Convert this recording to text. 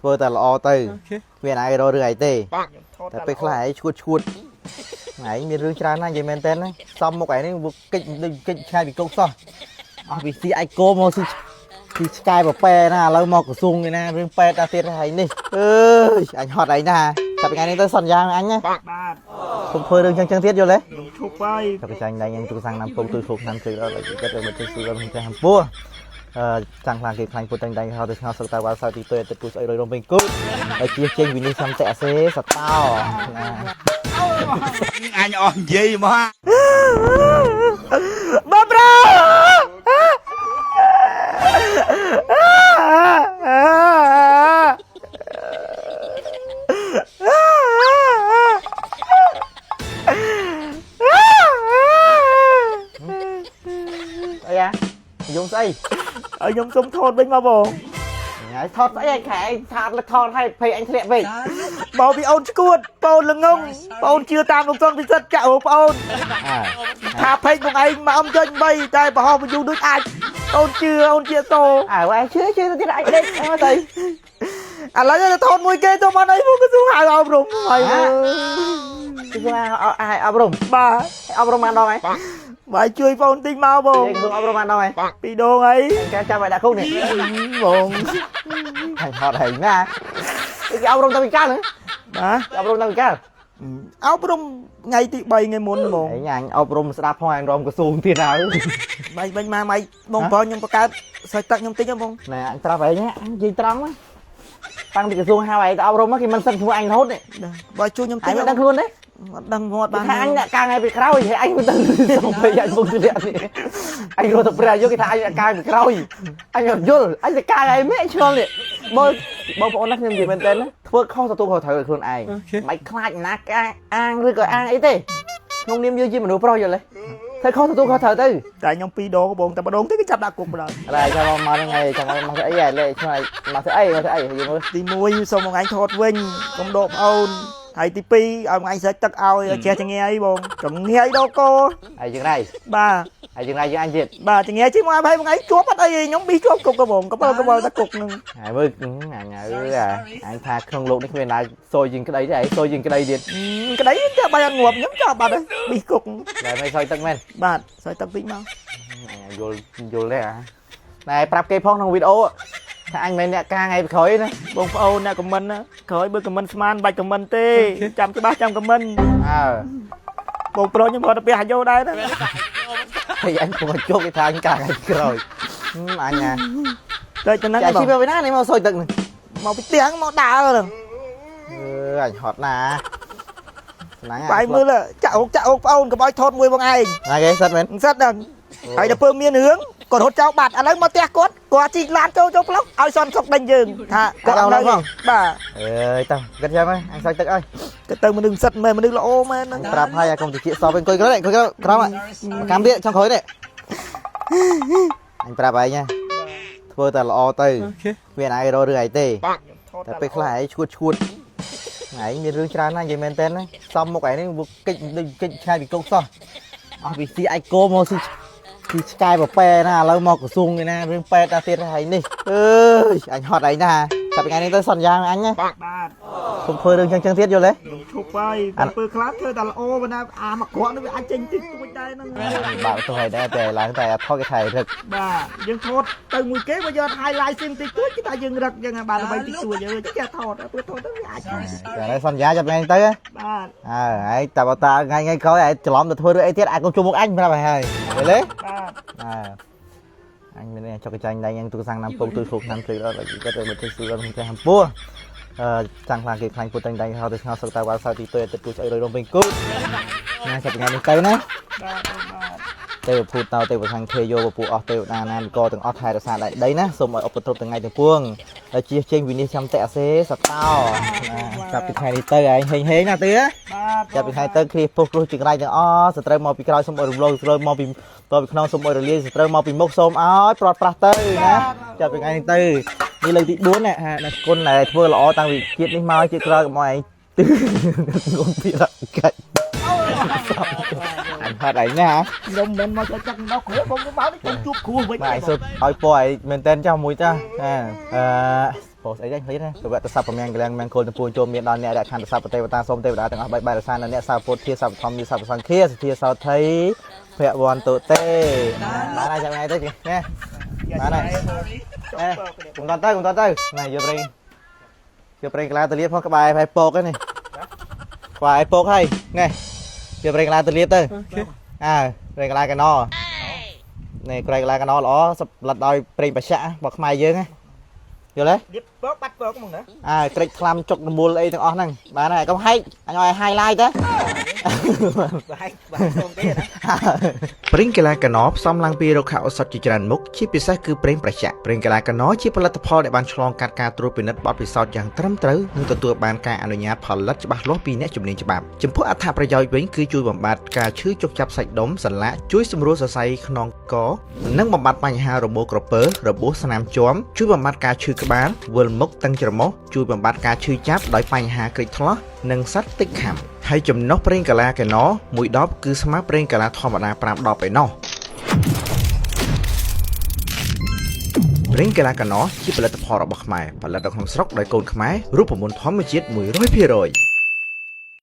ធ្វើតែល្អទៅមានឯងរករឿងអីទេ ខ្ញុំថត តែពេលខ្លះឯងឈួតឈួតឯងមានរឿងច្រើនណាស់និយាយមែនតើណាសំមុខឯងនេះវាកិច្ចដូចកិច្ចឆ្ងាយពីគុកសោះអស់ពីស៊ីអាចគោមកស៊ីស៊ីឆ្កែប្រប៉ែណាឥឡូវមកក្រសួងឯណារឿងពេទ្យដល់ទៀតហើយនេះអើយអញហត់ឯងណាចាប់ពីថ្ងៃនេះទៅសន្យាអញណា បាទ កុំធ្វើរឿងចឹងចឹងទៀតយល់ទេ ខ្ញុំឈប់ហើយ ចាប់ចាញ់ដៃញ៉ាំទូសាំងណាំពុកទូឈប់ណាំជើងដល់ចិត្តទៅទៅស៊ូដល់ចាស់ពោះអឺចាំងខ្លាំងគេខ្លាញ់ពុតតែងដៃហៅទៅឆ្ងល់សឹកតាវ៉ាល់សៅទីទៅទឹកគូស្អីរយរំពេញគូហើយជាចេញវិនិច្ឆ័យតេអសេសតោណា អញអស់និយាយមក បងប្រុស អីយ៉ាយំស្អី ឲ្យខ្ញុំសុំថតវិញមកបង ញ៉ៃថតស្អីឲ្យខែឯងថាតថតឲ្យភ័យអញធ្លាក់វិញ មកពីអូនឈួតបងល្ងងបងជឿតាមលោកសុនពិសិដ្ឋចាក់រូបអូន អើ ថាពេកបងឯងមកអំចុច3តែប្រហោះបញ្យូដូចអាចអូនជឿអូនជាតោ អើឯងជឿជឿទៅទៀតអាចដេកអត់ស្អី ឥឡូវទៅថតមួយគេទៅមកអីមកក្រសួងហៅអប់រំហើយ គឺថាឲ្យអប់រំ បាទ អប់រំបានដងហើយ បាយជួយបងតិចមកបង ក្រសួងអប់រំបានដងហើយ ពីរដងអី គេចាំឲ្យដាក់គុកនេះ បង អញហត់ហើយណាគេអប់រំតាំងពីកាលហ្នឹង បាទ អប់រំតាំងពីកាល អប់រំថ្ងៃទី3ថ្ងៃមុនបង អញអញអប់រំស្ដាប់ផងអញរំក្រសួងទៀតហើយ បាយវិញមកម៉ៃបងប្រុសខ្ញុំបង្កើតសាច់ទឹកខ្ញុំតិចហ៎បង ណែអញត្រាប់ឯងអញនិយាយត្រង់ណាតាំងពីក្រសួងហៅឯងទៅអប់រំគេមិនសិនឈ្មោះអញរហូតនេះ បាយជួយខ្ញុំ អញ តិច មិនដឹងខ្លួនទេ អត់ដឹងមាត់បាន ថាអញអ្នកកាងឯងពីក្រោយហើយអញមិនដឹងសុំពេកអញពុកទលាក់នេះអញរត់ទៅព្រះយកគេថាអញអ្នកកាងពីក្រោយអញអត់យល់អញទៅកាងឯងមែនឆ្ងល់នេះបើបងប្អូនណាខ្ញុំនិយាយមែនតើណាធ្វើខុសទទួលខុសត្រូវឲ្យខ្លួនឯងមិនខ្លាចណាកាអាងឬក៏អាងអីទេក្នុងនាមយើងជាមនុស្សប្រុសយល់ទេធ្វើខុសទទួលខុសត្រូវទៅ តែខ្ញុំពីរដងបងតែម្ដងទេគេចាប់ដាក់គុកបណ្ដោយ ឡើយចាំមកហ្នឹងហើយចាំមកធ្វើអីហើយលេឆ្លើយមកធ្វើអីមកធ្វើអីយល់មើល ទី1សូមបងឯងថតវិញកុំដកប្អូនហើយទី2ឲ្យបងឯងស្រេចទឹកឲ្យចេះចងាយបងចងាយដល់ក ហើយជាងណៃ បាទ ហើយជាងណៃជាងអញទៀត បាទចងាយជិះមកឲ្យបងឯងជាប់អត់អីខ្ញុំប៊ីជាប់គុកបងកបលកបលតែគុកនឹង ហើយមើលអញអើយអញថាក្នុងលោកនេះគ្មានណាសយជាងក្តីទេឯងសយជាងក្តីទៀត ក្តីតែបាយអត់ងាប់ខ្ញុំចាប់បាត់ហើយប៊ីគុក តែមិនសយទឹកមែន បាទស្រេចទឹកតិចមក អញយល់យល់ទេអាណែប្រាប់គេផងក្នុងវីដេអូថាអញមិនអ្នកការថ្ងៃក្រោយណា បងប្អូនអ្នកខមមិនណាក្រោយបើខមមិនស្មានបាច់ខមមិនទេចាំច្បាស់ចាំខមមិន អើ បងប្រុសខ្ញុំគាត់ទៅផ្ទះអាយុដែរណា ហើយអញពុកជោគគេថាអញការថ្ងៃក្រោយអញណា តែចំណឹង ចា បង ជីទៅណានេះមកសយទឹកនេះ មកពីផ្ទះមកដើរហ្នឹង អឺអញហត់ណាស្នាង បាយមើលចាក់អូកចាក់អូកប្អូនកុំឲ្យថតមួយបងឯង ណាគេសិតមែន សិតហ្នឹងហើយដល់ពើមានរឿងគាត់រត់ចោលបាត់ឥឡូវមកផ្ទះគាត់គាត់ជីកឡានចូលចូលផ្លុកឲ្យសនសុកដេញយើងថាគាត់នៅបាទ អើយតោះគិតចាំហើយអញសយទឹកអើយ គាត់ទៅមនុស្សសិតមែនមនុស្សល្អមែនហ្នឹង ប្រាប់ហើយកុំតិចសពអង្គុយក្រោយអង្គុយក្រោមកម្មទៀតចុងក្រោយនេះអញប្រាប់ឯងណាធ្វើតែល្អទៅមានឯងរករឿងអីទេតែពេលខ្លះឯងឈួតឈួតឯងមានរឿងច្រើនណាស់និយាយមែនតើណាសំមុខឯងនេះវាកិច្ចដូចកិច្ចឆ្ងាយពីគុកសោះអស់ពីស៊ីអាចគោមកស៊ីស៊ីឆ្កែប្រប៉ែណាឥឡូវមកក្រសួងឯណារឿងពេទ្យដល់ទៀតហើយនេះអើយអញហត់ឯងណាចាប់ពីថ្ងៃនេះទៅសន្យាអញណា បាទ កុំធ្វើរឿងចឹងចឹងទៀតយល់ទេ ខ្ញុំឈប់ហើយពេលខ្លះធ្វើតែល្អប៉ុន្តែអាមកក្រក់នេះវាអាចចេញតិចតួចដែរហ្នឹង បាក់ទៅហើយដែរតែឡើងតែថតគេថៃរឹក បាទយើងថតទៅមួយគេបើយក highlight ស៊ីមតិចតួចគេថាយើងរឹកយើងបានដើម្បីតិចតួចយើងចេះថតពេលថតទៅវាអាច តែឥឡូវសន្យាចាប់ថ្ងៃទៅ បាទ អើហើយតែបើតាថ្ងៃថ្ងៃក្រោយឯងច្រឡំទៅធ្វើរឿងអីទៀតអាចកុំជួបមុខអញប្រាប់ឲ្យហើយយល់ទេ បាទ អើអញមានចុកចាញ់ដៃញ៉ាំទូសាំងណាំពុកទូឈប់ណាំភ្លេចដល់គាត់ទៅទៅស៊ូដល់ចាស់ពោះអឺចាំងខ្លាំងគេខ្លាញ់ពុតតែងដៃហៅទៅឆ្ងល់សឹកតាវ៉ាល់សៅទីទៅទឹកគូស្អីរយរំពេញគូណាចាប់ថ្ងៃនេះទៅណា បាទបាទ ទេវភូតតោទេវខាងខេយោពពួកអស់ទេវតាណានកទាំងអស់ថែរក្សាដែនដីណាសូមឲ្យឧបទ្រពទាំងថ្ងៃទាំងពួងហើយជៀសចេញវិនិច្ឆ័យតអសេសតោណាចាប់ពីថ្ងៃនេះទៅឯងហេងហេងណាទឿ បាទ ចាប់ពីថ្ងៃទៅគ្រាពុះគ្រោះចង្រៃទាំងអស់សត្រូវមកពីក្រោយសូមឲ្យរំលងសត្រូវមកពីតពីក្នុងសូមឲ្យរលាយសត្រូវមកពីមុខសូមឲ្យប្រត់ប្រាស់ទៅណាចាប់ពីថ្ងៃនេះទៅនេះលើកទី4ណាហាណាគុណដែលធ្វើល្អតាំងពីជាតិនេះមកជាតិក្រោយកុំឲ្យឯងទឺគុណពីរកិច្ចអញហត់ឯងណា ខ្ញុំមិនមកចាក់ដល់គ្រូបងមកនេះខ្ញុំជួបគ្រូវិញ បាទឯងសូត្រឲ្យពរឯងមែនតើចាស់មួយចាស់អឺ ពោស្អីដែរឃើញណាសវៈតសពមង្គលមង្គលចំពោះចូលមានដល់អ្នករខណ្ឌសពទេវតាសូមទេវតាទាំងអស់បីបែរសានអ្នកសាពុទ្ធាសពធម្មសពសង្ឃាសទ្ធាសោថីភវន្តទេបានហើយចាំថ្ងៃទៅណាបានហើយ កុំតទៅកុំតទៅណែយកប្រេងយកប្រេងក្លាទៅលាបផងក្បែរហើយពកហ្នឹងនេះក្បែរពកហើយណែយកប្រេងក្លាទៅលាបទៅអើប្រេងក្លាកណោនេះប្រេងក្លាកណោល្អផលិតដោយប្រេងបច្ចៈរបស់ខ្មែរយើងណាយល់ទេ លៀបពកបាត់ពកហ្មងណា អើក្រិចថ្នាំចុករមូលអីទាំងអស់ហ្នឹងបានហើយកុំហែកអញឲ្យ highlight ទៅ បាទបាទសូមទេណា ប្រេងកីឡាកណោផ្សំឡើងពីរុក្ខឱសថជាច្រើនមុខជាពិសេសគឺប្រេងប្រចាក់ប្រេងកីឡាកណោជាផលិតផលដែលបានឆ្លងកាត់ការត្រួតពិនិត្យបទពិសោធន៍យ៉ាងត្រឹមត្រូវនិងទទួលបានការអនុញ្ញាតផលិតច្បាស់លាស់ពីអ្នកជំនាញច្បាប់ចំពោះអត្ថប្រយោជន៍វិញគឺជួយបំបាត់ការឈឺចុកចាប់សាច់ដុំសន្លាក់ជួយសម្រួលសរសៃខ្នងកនិងបំបត្តិបញ្ហារបូតក្រពើរបួសស្នាមជាំជួយបំបត្តិការឈឺក្បាលវិលមុខតឹងច្រមុះជួយបំបត្តិការឈឺចាប់ដោយបញ្ហាក្រិចថ្លោះនិងសត្វតិចខាំហើយចំណុះប្រេងកាឡាកែណមួយដបគឺស្មើប្រេងកាឡាធម្មតា5ដបឯណោះ ប្រេងកីឡាកណោជាផលិតផលរបស់ខ្មែរផលិតនៅក្នុងស្រុកដោយកូនខ្មែររូបមន្តធម្មជាតិ100%។